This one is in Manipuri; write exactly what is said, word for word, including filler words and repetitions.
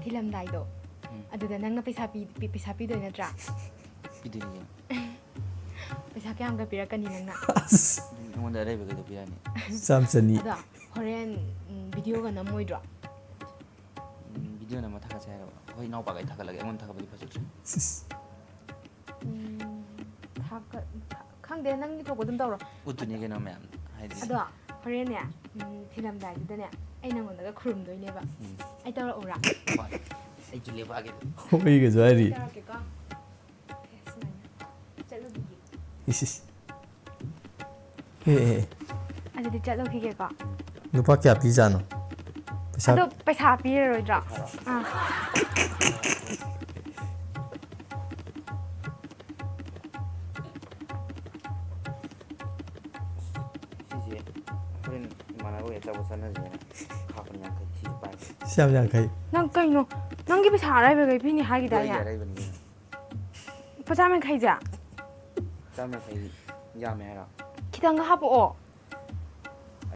ꯊꯤꯜꯂꯝꯗꯥꯏꯗꯣ, ꯎꯝ꯫ ꯑꯗꯨꯗ ꯅꯪꯅ ꯄꯩꯁꯥ ꯄꯤ-, ꯄꯤ-, ꯄꯩꯁꯥ ꯄꯤꯗꯣꯏ ꯅꯠꯇ꯭ꯔꯥ? ꯄꯤꯗꯣꯏꯅꯤ ꯀꯩꯅꯣ꯫ ꯄꯩꯁꯥ ꯀꯌꯥꯝꯒ ꯄꯤꯔꯛꯀꯅꯤ ꯅꯪꯅ? ꯑꯁ꯫ ꯑꯗꯨꯝ ꯑꯩꯉꯣꯟꯗ ꯑꯔꯩꯕꯈꯩꯗꯣ ꯄꯤꯔꯛꯑꯅꯤ꯫ ꯆꯥꯝ ꯆꯅꯤ꯫ ꯑꯗꯣ ꯍꯣꯔꯦꯟ, ꯎꯝ, ꯚꯤꯗꯤꯑꯣꯒ ꯅꯝꯃꯣꯏꯗ꯭ꯔꯣ? ꯎꯝ, ꯚꯤꯗꯤꯑꯣ ꯅꯝꯃ ꯊꯥꯒꯠꯁꯦ ꯍꯥꯏꯔꯕ? ꯑꯩꯈꯣꯏ ꯏꯅꯥꯎꯄꯥꯈꯩ ꯊꯥꯒꯠꯂꯒꯦ, ꯑꯩꯉꯣꯟꯗ ꯊꯥꯒꯠꯄꯗꯤ ꯐꯖꯗ꯭ꯔꯦ꯫ ꯁꯤꯁ꯫ ꯎꯝ, ꯊꯥꯒꯠ-, ꯊꯥ-, ꯈꯪꯗꯦ, ꯅꯪꯒꯤ ꯊꯣꯛꯄ ꯑꯗꯨꯝ ꯇꯧꯔꯣ꯫ ꯎꯠꯇꯨꯅꯤ ꯀꯩꯅꯣ ꯃꯌꯥꯝ, ꯍꯥꯏꯗꯤ꯫ ꯑꯗꯣ ꯍꯣꯔꯦꯟꯅꯦ, ꯎꯝ, ꯊꯤꯜꯂꯝꯗꯥꯏꯗꯨꯗꯅꯦ, ꯑꯩ ꯅꯪꯉꯣꯟꯗꯒ ꯈꯨꯔꯨꯝꯗꯣꯏꯅꯦꯕ꯫ ꯎꯝ꯫ ꯑꯩ ꯇꯧꯔꯛꯎꯔꯥ? ꯍꯣꯏ꯫ ꯑꯩꯁꯨ ꯂꯦꯞꯄꯛꯑꯒꯦ ꯑꯗꯨꯝ꯫ ꯍꯣꯏꯒꯁꯨ ꯍꯥꯏꯔꯤ꯫ ꯇꯧꯔꯛꯀꯦꯀꯣ꯫ ꯁꯦ, ꯁꯨꯃꯥꯏꯅ꯫ ꯆꯠꯂꯨꯈꯤꯒꯦ꯫ ꯏꯁ, ꯏꯁ꯫ ꯑꯦ, ꯑꯦ, ꯑꯦ꯫ ꯑꯗꯨꯗꯤ ꯆꯠꯂꯨꯈꯤꯒꯦꯀꯣ꯫ ꯂꯨꯄꯥ ꯀꯌꯥ ꯄꯤꯖꯥꯠꯅꯣ? ꯄꯩꯁꯥ ꯑꯗꯣ ꯄꯩꯁꯥ ꯄꯤꯔꯔꯣꯏꯗ꯭ꯔꯣ? ꯑꯥ꯫ ꯁꯤꯁꯦ ꯍꯣꯔꯦꯟ ꯏꯃꯥꯟꯅꯕꯒꯤ ꯑꯆꯥꯄꯣꯠ ꯆꯥꯅꯁꯦꯅ ꯈꯥꯛꯄꯅꯤ, ꯌꯥꯡꯈꯩ꯫ ꯁꯤꯁꯦ ꯄꯥꯏ꯫ ꯆꯥꯝ ꯌꯥꯡꯈꯩ꯫ ꯅꯪ ꯀꯩꯅꯣ? ꯅꯪꯒꯤ ꯄꯩꯁꯥ ꯑꯔꯩꯕꯈꯩ ꯄꯤꯅꯤ ꯍꯥꯏꯈꯤꯗꯥꯏꯅꯦ? ꯑꯩꯒꯤ ꯑꯔꯩꯕꯅꯤ ꯀꯩꯅꯣ꯫ ꯂꯨꯄꯥ ꯆꯥꯝ ꯌꯥꯡꯈꯩꯁꯦ? ꯆꯥꯝ ꯌꯥꯡꯈꯩ ꯌꯥꯝꯃꯦ ꯍꯥꯏꯔꯣ? ꯈꯤꯇꯪꯒ ꯍꯥꯞꯄꯛꯑꯣ꯫